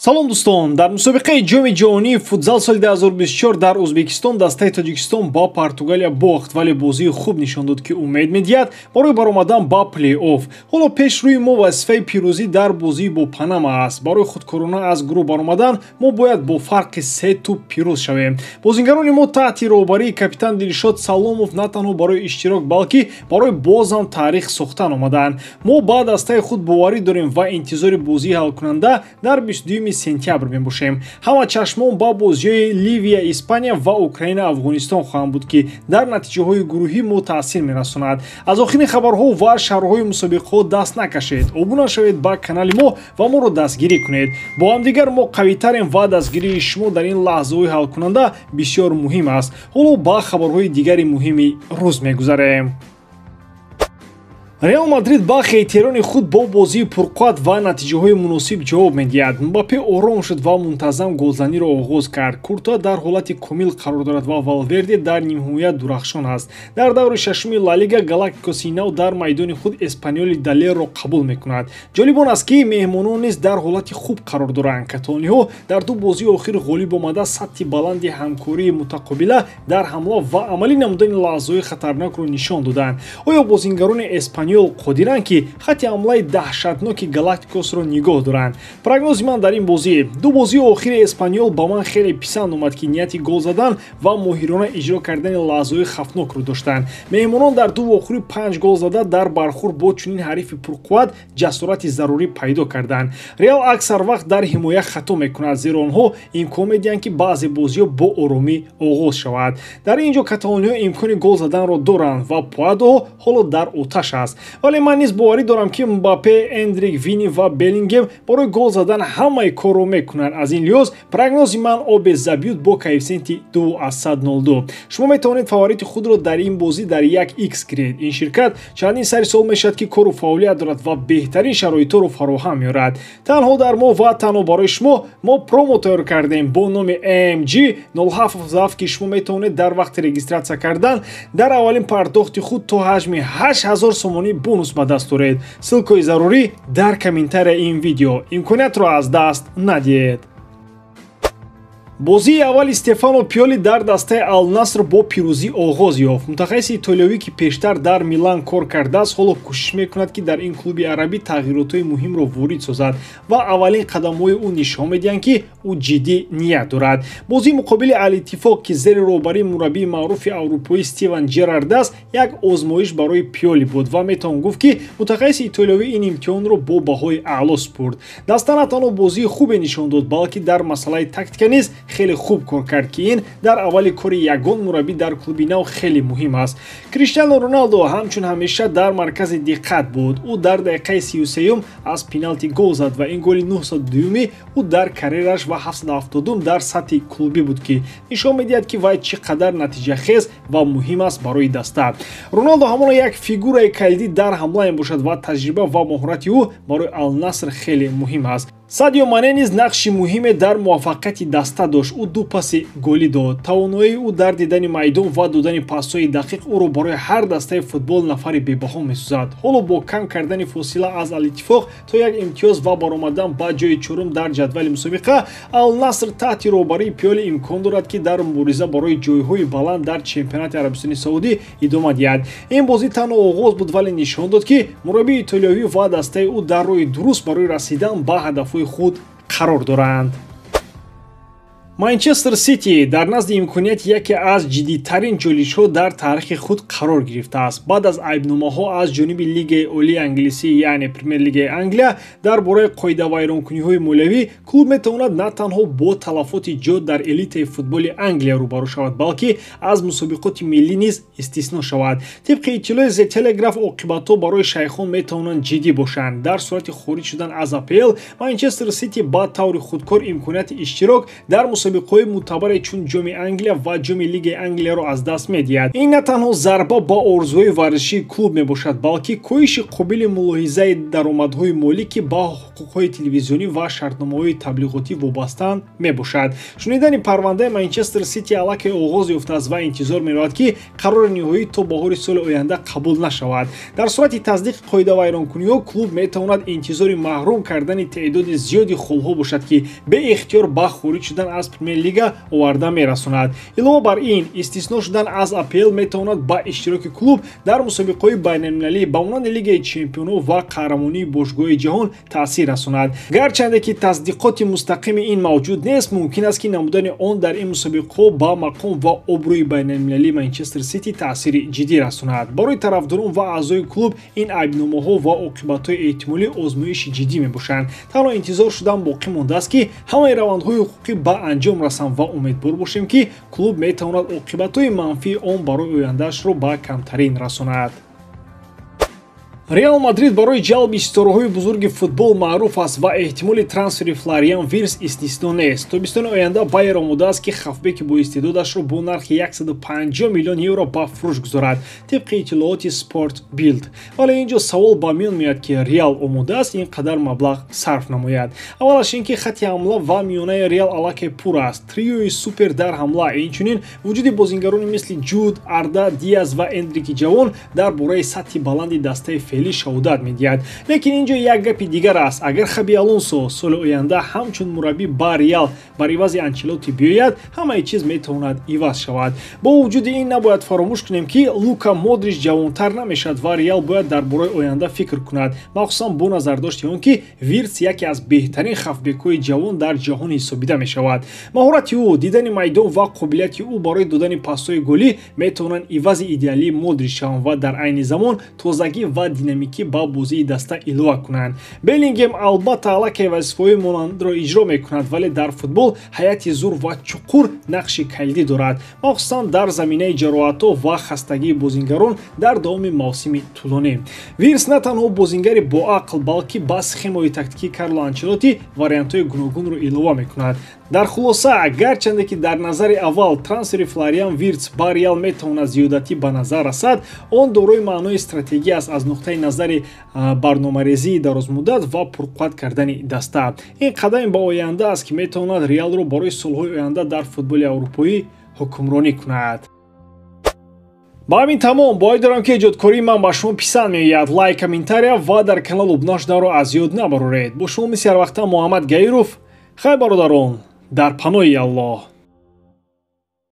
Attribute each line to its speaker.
Speaker 1: Салом дӯстон, дар мусобиқаи ҷоми ҷаҳонии футзал соли 2024 дар Ӯзбекистон дастаи Тоҷикистон ба Португалия бохт, вале бозии хуб нишон дод, ки умед медиҳад барои баромадан ба плей-офф. Ҳоло пеш рӯи мо вазифаи пирӯзӣ дар бозии бо Панама аст. Барои худкорона аз гурӯҳ баромадан мо бояд бо фарқи 3 тӯб пирӯз шавем. Бозингарони мо таҳти роҳбарии капитан Дилшод Саломов на танҳо барои иштирок, балки барои бозам таърих сохтан омадаанд. Мо ба дастаи худ боварӣ дорем ва интизори бозии ҳалкунанда дар 22 сентябр мебошем. Ҳама чашмон ба бозиҳои Ливия, Испания ва Украина, Афғонистон хоҳанд буд, ки дар натиҷаҳои гурӯҳӣ мо таъсир мерасонад. Аз охирин хабарҳо ва шарҳҳои мусобиқаҳо даст накашед. Обуна шавед ба канали мо ва моро дастгирӣ кунед. Бо ҳамдигар мо қавитарем ва дастгирии шумо дар ин лаҳзаҳои ҳалкунанда бисёр муҳим аст. Ҳоло ба хабарҳои дигари муҳими рӯз мегузарем. Реал Мадрид ба хейтерони худ бо бозии пурқувват ва натиҷаҳои муносиб ҷавоб медиҳад. Мбаппе ором шуд ва мунтазам голзаниро оғоз кард. Куртуа дар ҳолати комил қарор дорад ва Валверде дар нимҳоят дурахшон аст. Дар даври шашуми Ла Лига Галактикоси нав дар майдони худ Эспаньоли Далерро қабул мекунад. Ҷолиб он аст, ки меҳмонон низ дар ҳолати хуб қарор доранд. Каталониҳо дар ду бозии охир ғолиб омада, сатҳи баланди ҳамкории мутақобила дар ҳамла ва амалӣ намудани лаҳзаҳои хатарнокро нишон доданд. Оё бозингарони Эспаньол қодиранд, ки хатти ҳамлаи даҳшатноки Галактикосро нигоҳ доранд? Прогнози ман дар ин бозӣ: ду бозии охири Эспаньол ба ман хеле писанд омад, ки нияти гол задан ва моҳирона иҷро кардани лаҳзаҳои хавфнокро доштанд. Меҳмонон дар ду вохӯрӣ 5 гол зада, дар бархӯрд бо чунин ҳарифи пурқувват ҷасорати зарурӣ пайдо карданд. Реал аксар вақт дар ҳимоя хато мекунад, зеро онҳо имкон медиҳанд, ки баъзе бозиҳо бо оромӣ оғоз шавад. Дар ин ҷо каталониҳо имкони гол заданро доранд ва Пуадо ҳоло дар оташ аст. Вале ман низ боварӣ дорам, ки Мбаппе, Эндрик, Вини ва Беллингем барои гол задан ҳамаи корро мекунанд. Аз ин лиҳоз прогнози ман обе забьют бо коэффисиенти 2,02. Шумо метавонед фаворити худро дар ин бозӣ дар 1x гиред. Ин ширкат чандин сари сол мешавад, ки кору фаъолият дорад ва беҳтарин шароитҳоро фароҳам меорад. Танҳо дар мо ва танҳо барои шумо мо промо тайёр кардем бо номи AMG 0777, ки шумо метавонед дар вақти регистратсия кардан дар аввалин пардохти худ то ҳаҷми 8000 сомонӣ бонус ба даст оред. Ссылкаи зарурӣ дар комментарияи ин видео. Имкониятро аз даст надиҳед. Бозии аввали Стефано Пиоли дар дастаи Ал-Наср бо пирӯзӣ оғоз ёфт. Мутахассиси итолиёвӣ, ки пештар дар Милан кор кардааст, ҳоло кӯшиш мекунад, ки дар ин клуби арабӣ тағйиротҳои муҳимро ворид созад ва аввалин қадамҳои ӯ нишон медиҳанд, ки ӯ ҷиддӣ ният дорад. Бозии муқобили Ал-Иттифоқ, ки зери роҳбарии мураббии маъруфи аврупоӣ Стивен Джерард аст, як озмоиш барои Пиоли буд ва метавон гуфт, ки мутахассиси итолиёвӣ ин имтиҳонро бо баҳои аъло супурд. Даста на танҳо бозии хубе нишон дод, балки дар масъалаи тактика низ хеле хуб кор кард, ки ин дар аввали кори ягон мураббӣ дар клуби нав хеле муҳим аст. Криштиану Роналдо ҳамчун ҳамеша дар маркази диққат буд. Ӯ дар дақиқаи 33 аз пеналти гол зад ва ин голи 902-ми ӯ дар карьераш ва 772 дар сатҳи клубӣ буд, ки нишон медиҳад, ки вай чӣ қадар натиҷахез ва муҳим аст барои даста. Роналдо ҳамоно як фигураи калидӣ дар ҳамла мебошад ва таҷриба ва моҳорати ӯ барои Ал-Наср хеле муҳим аст. Садио Мане низ нақши муҳиме дар муваффақияти даста дошт. Ӯ ду паси голӣ дод. Тавоноии ӯ дар дидани майдон ва додани пасҳои дақиқ ӯро барои ҳар дастаи футбол нафари бебаҳо месозад. Ҳоло бо кам кардани фосила аз Ал-Иттифоқ то як имтиёз ва баромадан ба ҷои чорум дар ҷадвали мусобиқа, Ал-Наср таҳти роҳбарии Пиоли имкон дорад, ки дар мубориза барои ҷойҳои баланд дар чемпионати Арабистони Саудӣ идома диҳад. Ин бозӣ танҳо оғоз буд, вале нишон дод, ки мураббии итолиёвӣ ва дастаи ӯ дар роҳи дуруст барои расидан ба ҳадафҳои худ қарор доранд. Манчестер Сити дар назди имконияти яке аз ҷиддитарин ҷолишҳо дар таърихи худ қарор гирифтааст. Баъд аз айбномаҳо аз ҷониби Лигаи Олии Англисӣ, яъне Премер-лигаи Англия, дар бораи қоидавайронкуниҳои молиявӣ, клуб метавонад на танҳо бо талафоти ҷо дар элитаи футболи Англия рӯбарӯ шавад, балки аз мусобиқоти миллӣ низ истисно шавад. Тибқи иттилои The Telegraph, оқибатҳо барои шайхон метавонанд ҷиддӣ бошанд. Дар сурати хориҷ шудан аз АПЛ, Манчестер Сити ба таври худкор имконияти иштирок дар мусобиқаҳои мӯътабаре чун Ҷоми Англия ва Ҷоми Лигаи Англияро аз даст медиҳад. Ин на танҳо зарба ба орзуҳои варзишии клуб мебошад, балки коҳиши қобили мулоҳизаи даромадҳои молӣ, ки ба ҳуқуқҳои телевизионӣ ва шартномаҳои таблиғотӣ вобастаанд, мебошад. Шунидани парвандаи Манчестер Сити аллакай оғоз ёфтааст ва интизор меравад, ки қарори ниҳоӣ то баҳори соли оянда қабул нашавад. Дар сурати тасдиқи қоидавайронкуниҳо клуб метавонад интизори маҳрум кардани теъдоди зиёди холҳо бошад, ки беихтиёр ба хориҷ шудан аз Премер-лига оварда мерасонад. Илова бар ин, истисно шудан аз АПЛ метавонад ба иштироки клуб дар мусобиқаҳои байналмилалӣ ба монанди Лигаи Чемпионҳо ва қаҳрамонии бошгоҳи ҷаҳон таъсир расонад. Гарчанде ки тасдиқоти мустақими ин мавҷуд нест, мумкин аст, ки намудани он дар ин мусобиқаҳо ба мақом ва обрӯи байналмилалии Манчестер Сити таъсири ҷиддӣ расонад. Барои тарафдорон ва аъзои клуб ин айбномаҳо ва оқибатҳои эҳтимолӣ озмоиши ҷиддӣ мебошанд. Танҳо интизор шудан боқӣ мондааст, ки ҳамаи равандҳои ҳуқуқӣ ба анҷом расанд ва умедвор бошем, ки клуб метавонад оқибатҳои манфии он барои ояндаашро ба камтарин расонад. Реал Мадрид барои ҷалби ситораҳои бузурги футбол маъруф аст ва эҳтимоли трансфери Флориан Вирс истисно нест. Тобистони оянда Байер омодааст, ки хавфбеки боистеъдодашро бо нархи 150 миллион евро ба фурӯш гузорад, тибқи иттилооти Спорт Билд. Вале ин ҷо савол ба миён меояд, ки Реал омодааст ин қадар маблағ сарф намояд. Аввалаш ин ки хатти ҳамла ва миёнаи Реал аллакай пур аст. Триои супер дар ҳамла, инчунин вуҷуди бозингарони мисли Ҷуд, Арда, Диаз ва Эндрики ҷавон дар бораи сатҳи баланди дастаи феълӣ шаҳодат медиҳад. Лекин ин ҷо як гапи дигар аст. Агар Хаби Алонсо соли оянда ҳамчун мураббӣ ба Реал бар ивази Анчелотти биёяд, ҳамаи чиз метавонад иваз шавад. Бо вуҷуди ин набояд фаромӯш кунем, ки Лука Модрич ҷавонтар намешавад ва Реал бояд дар бораи оянда фикр кунад, махсусан бо назардошти он ки Виртс яке аз беҳтарин хавфбекҳои ҷавон дар ҷаҳон ҳисобида мешавад. Маҳорати ӯ, дидани майдон ва қобилияти ӯ барои додани пасҳои голӣ метавонанд ивази идеалии Модрич шаванд ва дар айни замон тозагӣ ва динамикӣ ба бозии даста илова кунанд. Беллингем албатта аллакай вазифаҳои монандро иҷро мекунад, вале дар футбол ҳайати зур ва чуқур нақши калидӣ дорад, махсусан дар заминаи ҷароҳатҳо ва хастагии бозингарон дар давоми мавсими тӯлонӣ. Вирс на танҳо бозингари боақл, балки ба схемаи тактикии Карло Анчелотти вариантҳои гуногунро илова мекунад. Дар хулоса, гарчанде ки дар назари аввал трансфери Флориан Виртс ба Реал метавонад зиёдатӣ ба назар расад, он дорои маънои стратегӣ аст аз нуқтаи назари барномарезии дарозмуддат ва пурқувват кардани даста. Ин қадаме ба оянда аст, ки метавонад Реалро барои солҳои оянда дар футболи аврупоӣ ҳукмронӣ кунад. Ба ҳамин тамом. Боварӣ дорам, ки эҷодкории ман ба шумо писанд меояд. Лайк, комментария ва дар канал обуна шуданро аз ёд набароред. Бо шумо мисли ҳарвақта Муҳаммад Гаиров. Хайр, бародарон, дар паноҳи Аллоҳ.